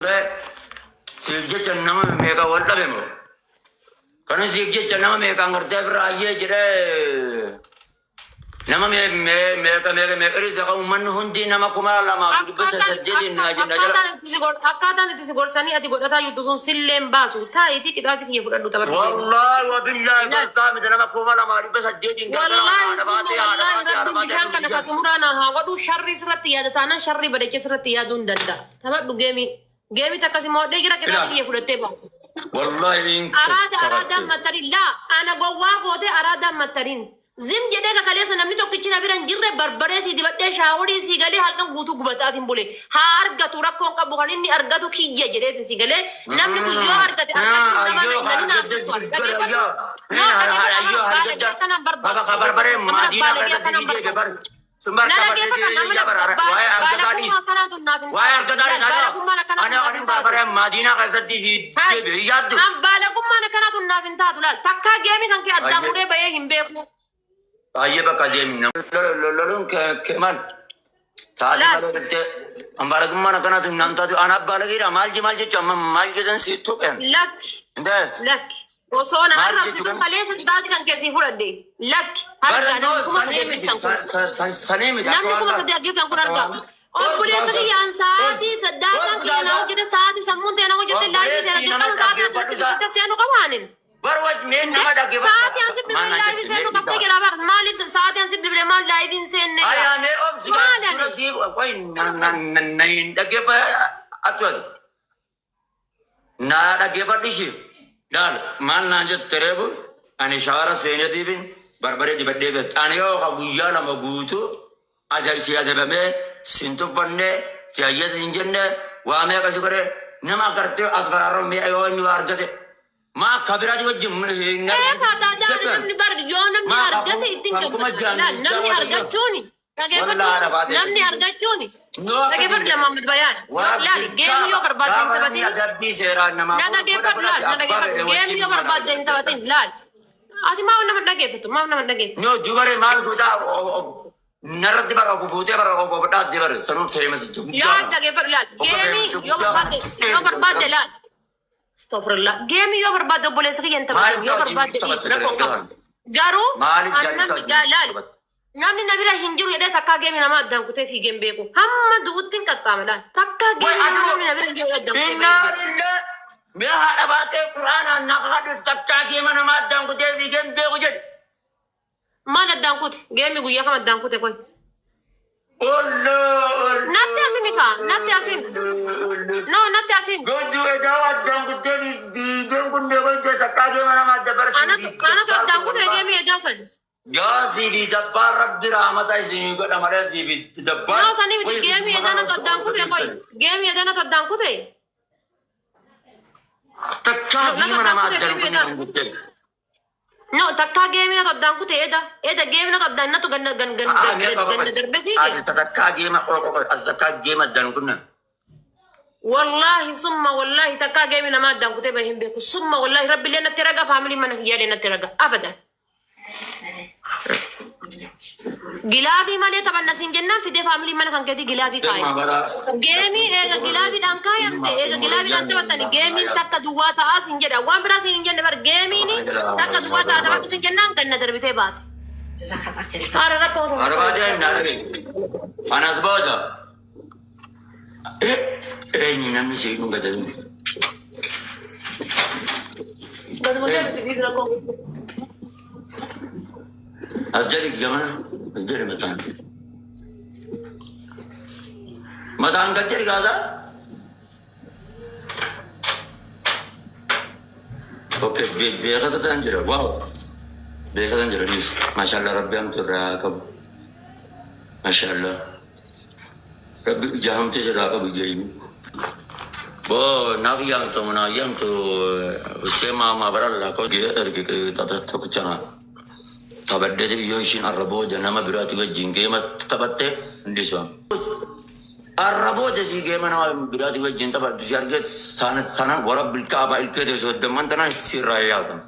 Siif jecha nama meeqa wal dhabe moo? Kana siif jecha nama meeqaan gartee birraa ayyee jedhee nama meeqa meeqa meeqa irra kan uummanni hundi nama 2800 naa jenna jala. Akkaataan itti si gorsanii ati godhataa jirtu sun silleen baasu. Taa'itii qixaati kiyya fudhadhu taphadhu. Wallaahi wa billaahi gorsaa miti nama 2800 Wallaahi summa wallaahi rabbiin bishaan kana faxumuraa naa haa godhu sharri sirratti yaada taanaan sharri badeechee sirratti yaaduu hin danda'a. Taphadhu geemii. Geemii takkas immoo hodhee jira qixaati kiyya fudhattee baatu. Wallaahi Araada araadaan mattariin laa ana gowwaa gootee araadaan mattariin. Zim jedhee kakaleessa namni tokkichi na bira hin jirre barbaree sii dibadhee shaaworii sii galee halkan guutuu gubataatiin bule. Haa argatu rakkoon qabu kan inni argatu kiyya jedheeti sii galee namni kun yoo argate argachuu nama na hin naafsistu. Dhageeffadhu. No dhageeffadhu baalagee akkanaan barbaadu. Amana baalagee akkanaan barbaadu. Na dhageeffadhu namni baalagummaa akkanaa tun naaf hin taatu. Baalagummaan akkanaa tun naaf hin taatu. Madiinaa keessatti yaaddu. An baalagummaan akkanaa tun naaf hin taatu laal. Takkaa geemii kan kee addaan muree bahee hin beeku. Baay'ee bakka deemna. Loluun kee maal? Sa'aatii malee jettee baalagummaan akkanaa tun naan taatu ana baalageedha maal maal jechuun amma maal jedhan si tuqeen. Lakki lakki osoo na arrabsitu kaleessa qixaati kan kee sii fudhadhe lakki argaa namni 3000 jirtan kun. Sanii miti. Namni 3000 jirtan kun argaa. Obboleessa kiyyaan sa'aatii daataan kiyya na hojjete sa'aatii sammuun ta'e na hojjete laayivii seena dirqama sa'aatii asirratti bilbilte seenuu qabaanin. Barwaj mee nama dhaggeeffadhu. Sa'aatii ansi bilbilee laayivii seenuu qabdee jira bara maaliif sa'aatii ansi bilbilee maal laayiviin seenne jira. Ayaa mee obsi Maali ani? dura sii qoy na hin dhaggeeffadhu ati. Na dhaggeeffadhu ishee. Laal maal naan jette reefu ani shaara seenetiifin barbaree dibadhee beektu. Ani yoo ka guyyaa lama guutuu adabsii adabamee sin tuffanne jaayyas hin jenne waa meeqa si godhe nama agartee as faraaroo mi'a yoo inni waa argate maa akka biraati wajjin hin Eegaa taadaa namni bar yoo namni argate ittiin gammada. Laal namni argachuuni dhageeffadhu namni argachuuni dhageeffadhu Lammaammat Bayaan. Laal geemii yoo barbaadde hin taphatin. Na dhageeffadhu laal na dhageeffadhu geemii yoo barbaadde hin taphatin laal. Ati maaf nama dhageeffattu maaf nama dhageeffattu. No dubare maal gootaa narratti bara of fuutee bara of of dhaabdee bara sanuu feemas Yoo dhageeffadhu laal geemii yoo barbaadde yoo barbaadde laal. Astaghfirullah. Geemii yoo barbaadde obboleessa kiyya hin taphatin yoo barbaadde dhiisi rakkoo hin qabu. Garuu namni laal namni na bira hin jiru jedhee takkaa geemii nama addaan kutee fiigee hin beeku. Hamma du'utti hin qaxxaama laal. Takkaa geemii nama namni na bira hin jiru jedhee addaan kutee Innaa bahee hin beeku. lillah mee haadha baatee quraanaan na kadhadhu takkaa geema nama addaan kutee fiigee hin beeku jedhe. Maal addaan kute? Geemii guyyaa kam addaan kute koy? Olloo Natti asimi kaa natti asimi. No natti asimi. Gochuu edaa addaan kutee fiigeen kun deebi'ee takkaa geema nama adda barsiisee. Anatu anatu addaan kute geemii edaa sani. Yaa siifi dabbaan rabbi rahmata isinii godha malee siifi dabbaan. No sani miti geemii edaa natu addaan kute koy. Geemii edaa natu addaan kute. Takkaa Natu geema nama addaan kute addaan geemii edaa. kutee. No takkaa geemii natu addaan kute eda eda geemii natu addaan natu ganna gan gan ganna darbe fiige. Takkaa geema takkaa geema addaan kunna. Wallaahi summa wallaahi takkaa geemii nama addaan kutee bahee hin beeku. Summa wallaahi rabbi illee natti raga faamilii mana kiyyaa illee natti raga abadan. Gilaabii malee taphanna siin jennaan fidee faamilii mana kan keetii gilaabii kaaye. Geemii eega gilaabiidhaan kaayamte eega gilaabiidhaan taphattani geemiin takka duwwaa ta'aa siin jedha. Waan biraa siin hin jenne bar geemiin takka duwwaa ta'aa taphadhu siin jennaan ganna darbitee baate. Haara rakkoo tokko. Arbaatee hin dhaadhame. Anas booda. Eenyu namni ishee kun gadamin. Gaduma deebisi dhiisi rakkoo. As jedhi gamana. As jedhi mataan. Mataan gad jedhi gaazaa. Okay, beekata ta'an jira. Waaw. Beekatan jira dhiis. Maashaallah rabbi hamtu irraa qabu. Maashaallah. Rabbi ija hamtu irraa qabu ijaayu. Boo naaf yaamtu munaa yaamtu ussee maamaa baralla ko ergi tokkicha na. Taphadheeti yoo ishiin arra booda nama biraati wajjin geema taphatte hundi sun. Arra booda si geema nama biraati wajjin taphattu si argee sanan wara bilkaabaa ilkeete soddamman tanan sirraa yaatan.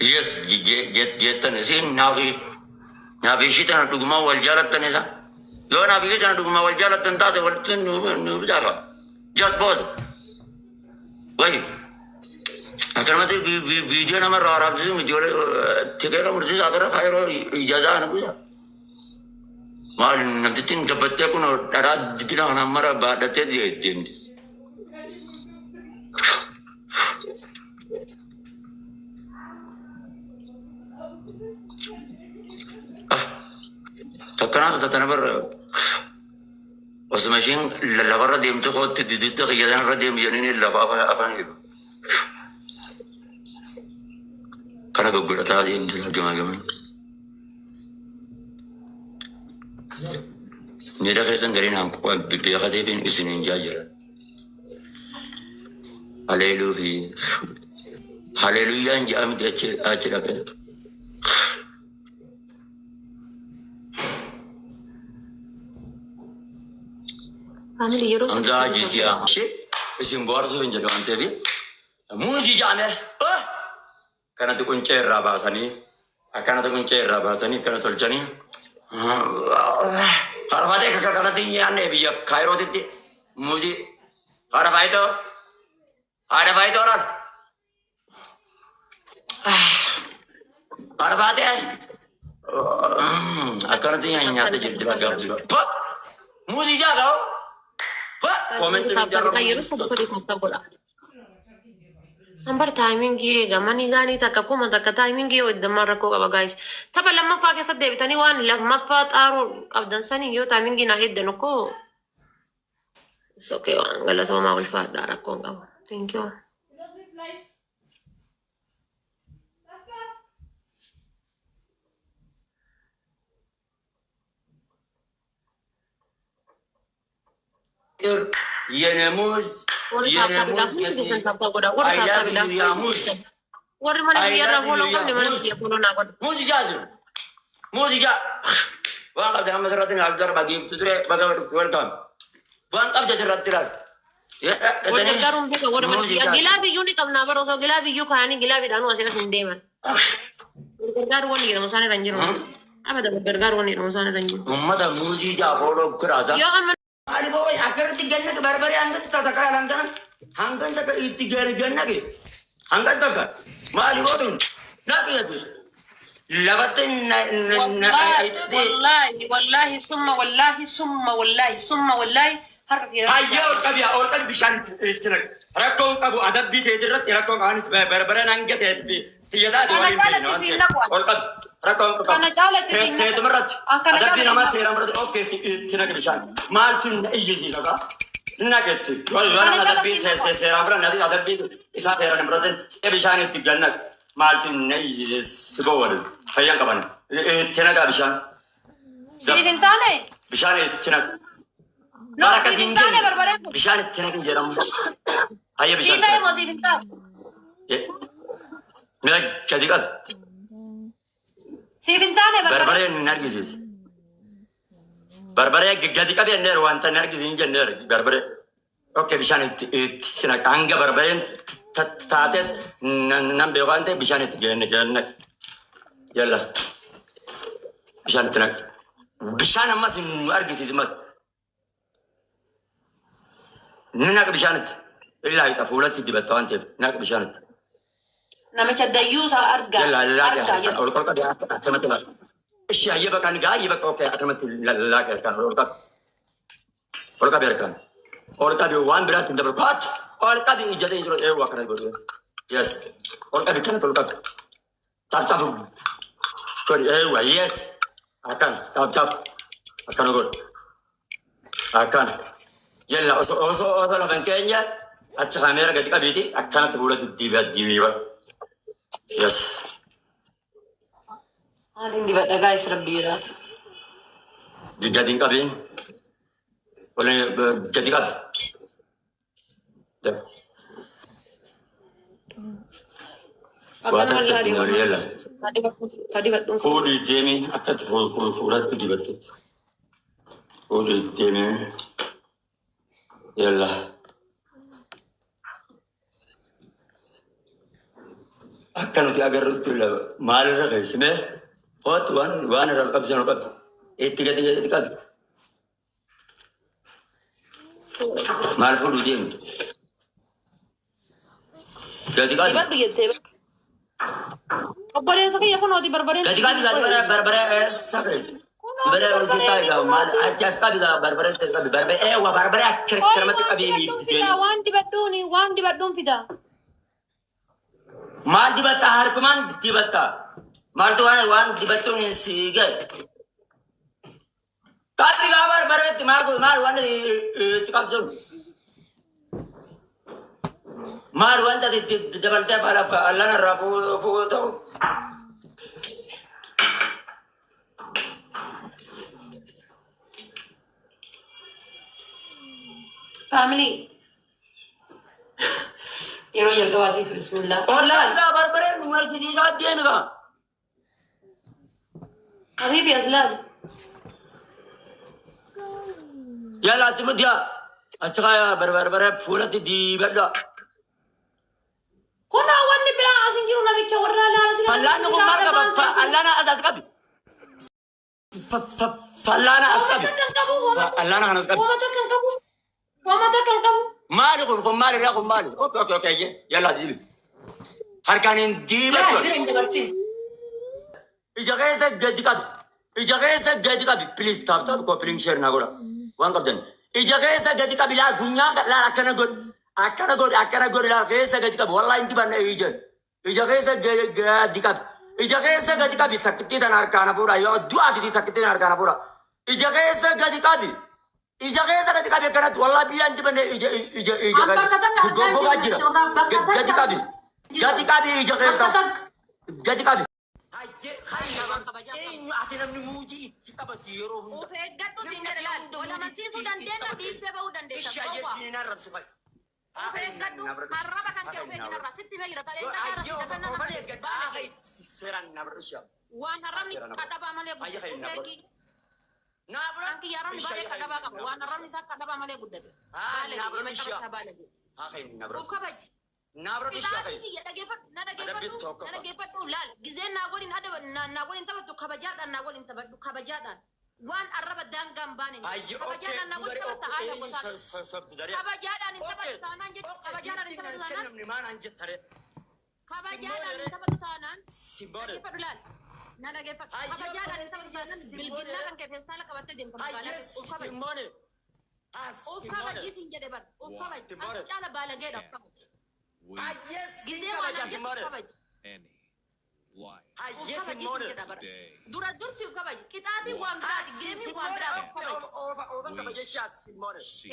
Yes jettan isin naafi naafi ishii tana dhugumaa wal jaalattan isa. Yoo naafi ishii tana dhugumaa wal jaalattan taate walitti nu jaara. Jaat booda. Wayi. Akkanumatti viidiyoo namarraa waraabsisu ijoollee tikeera mursiisaa gara kaayiroo ijaazaa na buusa. Maal namtittiin gabbattee kun dharaa dina kanaan mara baadhattee deemti. Takkanaa tattana barra osuma isheen lafarra deemtu kootti dididda kiyyataan irra deemu jedhanii lafa afaan jedhu. Kana goggodhataa deemtu gamaa gaman. Miira keessan gariin beekateetiin isiniin jaa jira. Haleeluu fi haleeluyyaan jedhamti achi achi dhaqee. Family yeroo Hamzaa sadii Hajii sadii si'a. Isin bohaarsuuf hin jedhu waan ta'eef muuzii jedhame. Kanatti quncee irraa baasanii akkanatti quncee irraa baasanii akkana tolchanii. Harfatee akka kanatti hin nyaanne biyya Kaayirootitti muuzii haadha faayitoo haadha faayitoo laal haadha faatee akkanatti nyaata jirti gaaf jiru. Muuzii jaagaa comment Tap tap yeroo sadii sadii tap tap godha. Ambar timingii eega mani gaanii takka kuma takka timingii yoo iddamaan rakkoo qaba guys. Tapha lammaffaa keessatti deebitanii waan lammaffaa xaaruu qabdan sanii yoo timingii naa eeddan ukkoo it's okay, waan galatoomaa ulfaadhaa rakkoon qabu. Thank you. የኔ ሙዝ Warri የኔ tap tap ሙዝ hundi keessan tap tap godha. Warri I tap tap love you yaa hundi ሙዝ keessan. Warri mana I kiyyarraa love follow you hin qabne yaa mana ሙዝ kiyya follow naa godha. ሙዝ jaazu ሙዝ ija waan qabde amma sirratti naaf darba geebtu ture baga welcome waan qabde sirratti laal. Wal gargaaruun beeka warri mana Muuzii kiyya. jaazu. Gilaa biyyuu ni qabnaa bara osoo gilaa biyyuu kaa'anii gilaa bidhaanuu asii as hin deeman. Wal gargaaruu wanni jedhamu isaan irra hin jiru. Abada wal gargaaruu wanni jedhamu isaan irra hin jiru. Ummata muuzii jaa follow kiraasa. Yoo amma Maali boo akkanatti gannake barbaree hangatti takka hangan hangan takka itti gannake hangan takka maali boo tun naqiyatu lafatti Wallahi, wallahi, wallahi, summa wallahi, summa wallahi, summa wallahi, harka kiyya. Hayyee ol qabi ol qabi bishaan itti naqi. Rakkoon qabu adabbii ta'e irratti rakkoon qabanis barbareen hanga ta'e xiyya taate Kana waliin caalatti beekna waan siin ta'eef. naqu ani. Ol qabi rakkoon qabu. Kana caalatti siin naqu. Teetuma irratti An kana adabbii caalatti namaa siin seeraan biratti okkee itti naqi bishaan. Maaltu na iyyisiisa kaa? Naqetti. Yoo yoo Kana nama adabbii caalatti siin naqu. seeraan bira nati adabbii isaa seeraan biratti bishaan itti gannaq. Maaltu na iyyisiisa si gowwadhu. Fayyaan qaban. Itti naqaa bishaan. Siif hin taane? Bishaan itti naqu. No, Baraka siif hin siin taane jedhe. barbareen kun. Bishaan itti naqu jedhamu. Hayya Sii bishaan ta'e itti moo siif hin taane? naqu. Mira gadi qabi. Siif hin taane barbareen. Barbareen hin argisiisa. Barbaree gadi qabi jenneera wanta hin argisiisin jenneera barbaree. Okay, bishaan itti itti naqa. Hanga barbareen taates nan beeku waan ta'eef bishaan itti naqi. Yalla bishaan itti naqi. Bishaan ammas hin argisiisu mas. Ni naqa bishaan itti. Illaa hixa fuulatti dibatta waan ta'eef naqa bishaan itti. Namicha dayyuusaa argaa. Yalla Argaa laaqe jedhu. ol ol qabi akkanatti laaqe. Ishi hayyee bakka ni gaayee bakka okay akkanatti laaqe harkaan ol qabi. Ol qabi harkaan. Ol qabi waan biraatti hin dabru. Koot ol qabi ijjatee jiru eewwa akkanatti godhu. Yes. Ol qabi kanatti ol qabi. Tap tap. Godhi eewwa yes. Akkan tap tap. Akkana godhu. Akkana. Yalla osoo osoo osoo lafan keenya achi kaameera gadi qabiiti akkanatti fuulatti diibaa diibii. Yes. Maaliin dibadha guys rabbi jiraatu. Gadi hin qabiin. Waliin gadi qabi. Waa Akkanuma takka ittiin laalii olii yalla. Kadibadhuun Fuudhii deemee akkatti fuulatti dibattetti. Fuudhii deemee yalla. Akka nuti agarrutti maalirra keessimee hootu waan irraa qabsisan qabdi. Itti gadi gadi qabi. Maal fuudhuu deemtu? Gadi qabi. Dibadhu jettee. Obboleessa kiyya kunooti barbareen. Gadi qabi, gadi barbaree eessa keessa? Barbaree ol si taa'e gaa maal achi as qabi gaa barbaree itti qabi. Barbaree eewwa barbaree akka Qoy namatti waan qabii dibadhuun itti fidaa deemu. waan dibadhuun fidaa. Maal dibatta? Harkumaan dibatta. Maaltu waan dibattuun si gahe? Qabi gaa barbareetti maal maal waan itti qabdu? Maal wanta itti dabaltee allaan irraa fuudhuu ta'u? Family. Yeroo jalqabaatiif bismillah. Ol qabi gaa barbaree nu argisiisaa deemi gaa. Habibi, as laal. Yala ati mutiya achi kaa barbaree fuulatti dibadha. Kunoo wanni biraa as hin jiru, namicha warraa laala sila. Fallaanni kun maal qaba? Fallaana as qabi. Fallaana as qabi. Hoomata kan qabu. Fallaana kana as qabi. Hoomata kan qabu. Hoomata kan qabu. Maali kun kun maali irraa kun maali? Okay, yalla dibi. Harkaan hin dibattu. Laal bira hin dabarsin. Ija keessa gadi qabi. Ija keessa gadi qabi. Please tap tap, copy link, share naa godha. Waan qabdan. Ija keessa gadi qabi, laa funyaan laal akkana godhi. Akkana godhi, akkana godhi, laal keessa gadi qabi. Wallahi hin dibanne ija. Ija keessa gadi qabi. Ija keessa gadi qabi. Takkittii tana harkaan hafuudha. Yoo du'aati takkittii tana harkaan hafuudha. Ija keessa gadi qabi. Ija keessa gadi qabi akkanatti. Wallahi biyya hin dibanne ija Bakka keessa. takka argaa Goggogaa jirru jira. suuraa bakka Gadi takka. qabi. Gadi qabi ija keessa. Bakka takka. Gadi qabi. Eenyu ati namni muudii itti qabatu yeroo hunda? Of eeggadhu siin jedhe laal. Wal amansiisuu dandeenya, dhiiftee bahuu dandeessa. Ishee Gowwaa. siin arrabsu fa'i. Of eeggadhu. Arraba kan kee of eegginarraa. Sitti himee jira. Talee takka irra si dafanna nama baala. Seeraan na barreessu. Waan arrabni qadhabaa malee guddate. Of eegi. Kan kiyya arrabni baay'ee qadhabaa qaba. Waan arrabni isaa qadhabaa malee guddate. Baala gee. Baala gee. Of kabaji. Qixaatii kiyya dhageeffadhu, na dhageeffadhu, na dhageeffadhu, laal. Gizeen naa waliin adaba, naa waliin taphattu kabajaadhaan naa waliin taphadhu, kabajaadhaan. Waan arraba daangaan baane hin jiru. Kabajaadhaan naa waliin taphatta aadaa gosaa. Kabajaadhaan hin taphattu taanaan jechuudha. Kabajaadhaan hin taphattu taanaan. Kabajaadhaan hin taphattu taanaan. Dhageeffadhu laal. Na dhageeffadhu. Kabajaadhaan hin taphattu taanaan bilbilaa kan kee feestaala qabattee deemta magaalaa keessa. Of kabaji. Of kabaji siin jedhe bar. Of kabaji. As caala baalageedha, of kabaji. Gizee waan argetu of kabaji. Any life Of kabaji siin jedha bara. Dura dursi of kabaji. Qixaatiin waan biraati. Geemiin waan biraati. Of kabaji. See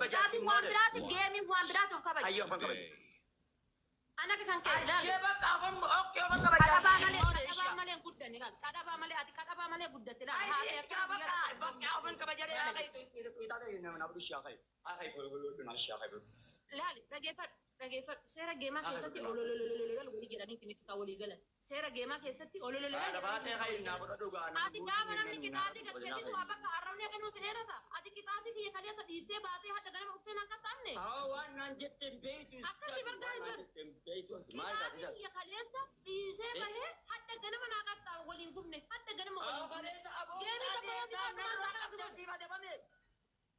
Qixaatiin waan biraati. Geemiin waan biraati, of kabaji. today. Ana kan kee ilaali. Qadhabaa malee, qadhabaa malee hin guddanne ilaali. Qadhabaa malee, ati qadhabaa malee guddatte ilaali. Haatee akka biyya laali, dhageeffadhu, dhageeffadhu. Seera geemaa keessatti olololololol walii jedhanii miti kan walii galan. Seera geemaa keessatti ololololol jedhanii walii galan. Ati gaafa namni qixaatii galcheetitu waa bakka arrabni akka nuus dheerata. Ati qixaatii kiyya kaleessa dhiiftee baatee hadha ganama uftee naan qaxxaamne. Akkasii bargaa hin jiru. Qixaatii kiyya kaleessa dhiisee bahee hadha ganama naa qaxxaamu waliin gubne. Hadha ganama waliin gubne. Geemii tokko yoo si fadhu maal qabdu?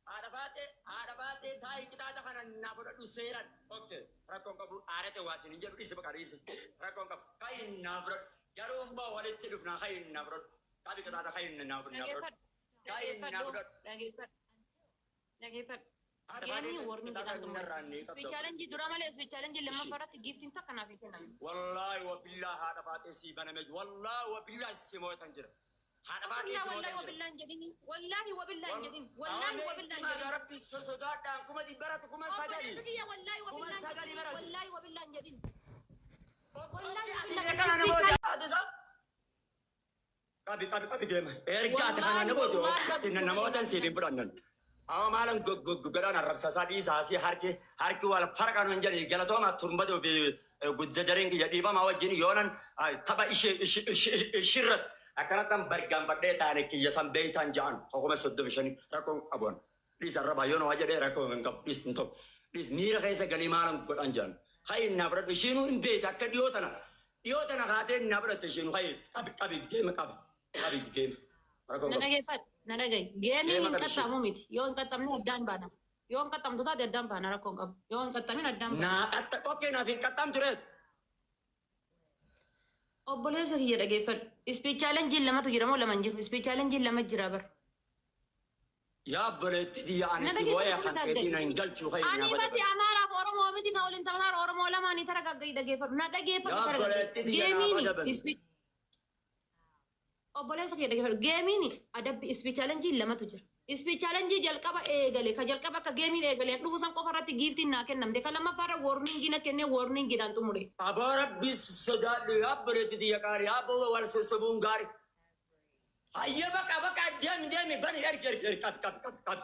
Haadha baatee taa'ii qixaaxa kana naa fudhadhu seeraan. Okay, rakkoon qabu, aarate waa siin hin jedhu, dhiisi, baqa dhiisi. Rakkoon qabu ka'i naa fudhadhu. Garuu immoo walitti dhufnaa, ka'i naa fudhadhu. Qabi qixaaxa, ka'i naa fudhadhu. Dhageeffadhu. Ka'i naa Dhageeffadhu. fudhadhu. Dhageeffadhu. Dhageeffadhu. Haadha Geemii baatee warni qixaaxa jedhamtu narraa ni malee. qabda. Speed challenge dura malee speed challenge lammaffaa irratti giiftiin takka naaf hin kennamne. Wallaahi wa billaa haadha baatee sii baname. Wallaahi wa billaa si mootan jira. Haadha baatee Wallaahi si wallaahi mootan jira. wabillaan jedhini. Wallaahi wabillaan jedhini. Wallaahi wabillaan jedhini. Rabbi sosodaadhaan 100,000 9,000. Obboleessi kiyya wallaahi Kuma wabillaan sagali jedhini. bara. Wallaahi wabillaan jedhini. Wallaahi Ati wabillaan kana jedhini. namoota qabi qabi qabi deema. Erga ati kana namoota namoota siif hin fudhannan. Awa maalan godhaan arrabsasaa dhiisaa si harki wal farqan hin jedhi. Galatooma turmbaduu fi guddadareen kiyya dhiifamaa wajjin yoonan tapha ishee ishirratti akkanattan bargaanfadhee taane kiyya san beeytaan ja'an 35,000 rakkoon qabuun. Dhiis arrabaa yoona waa jedhee rakkoo hin qabu, dhiis hin ta'u. Dhiis miira keessa galii maalan godhan jedhan. Ka'i naa fudhadhu. Ishiinuu hin beektu akka dhiyoo tana. Dhiyoo tana kaatee naa fudhatte ishiinuu ka'i qabi qabi geema qabi qabi geema. Rakkoo Na hin qabu. dhageeffadhu. Na dhagahi. Geemiin Geema hin qabi ishee. qaxxaamu miti. Yoo hin qaxxamne addaan baana. Yoo hin qaxxamtu taate addaan baana rakkoo hin qabu. Yoo hin qaxxamin addaan baana. Naa qaxxa qokkee naaf hin qaxxamtu reetu. Obboleessa kiyya dhageeffadhu. Speed challenge lamatu jira moo lama hin jiru? Speed challenge lama jira bar. Yaa obboleetti tiyya ani Na si boo'ee dhageeffadhu kan taragaagga'i. keetii na hin galchuu ka'i Ani naa mati bada. Amaaraaf Oromoo miti kan waliin taphataa Oromoo lamaanii taragaagga'i dhageeffadhu. Na dhageeffadhu Yaa taragaagga'i. obboleetti tiyya naa Geemiini bada. speed obboleessa kiyya dhageeffadhu. Geemiini adabbi speed challenge lamatu jira. Speed challenge jalqaba eegale ka jalqaba akka geemiin eegaleen dhufu san qofa irratti giiftiin naa kennamte ka lammaffaa irra warningii na kennee warningiidhaan xumure. Aboo rabbi sodaadhu yaa obboleetti tiyya qaarii yaa aboo wal sossobuun gaarii. Hayyee baqa baqa deemi deemi bani ergi ergi ergi qabi qabi qabi qabi.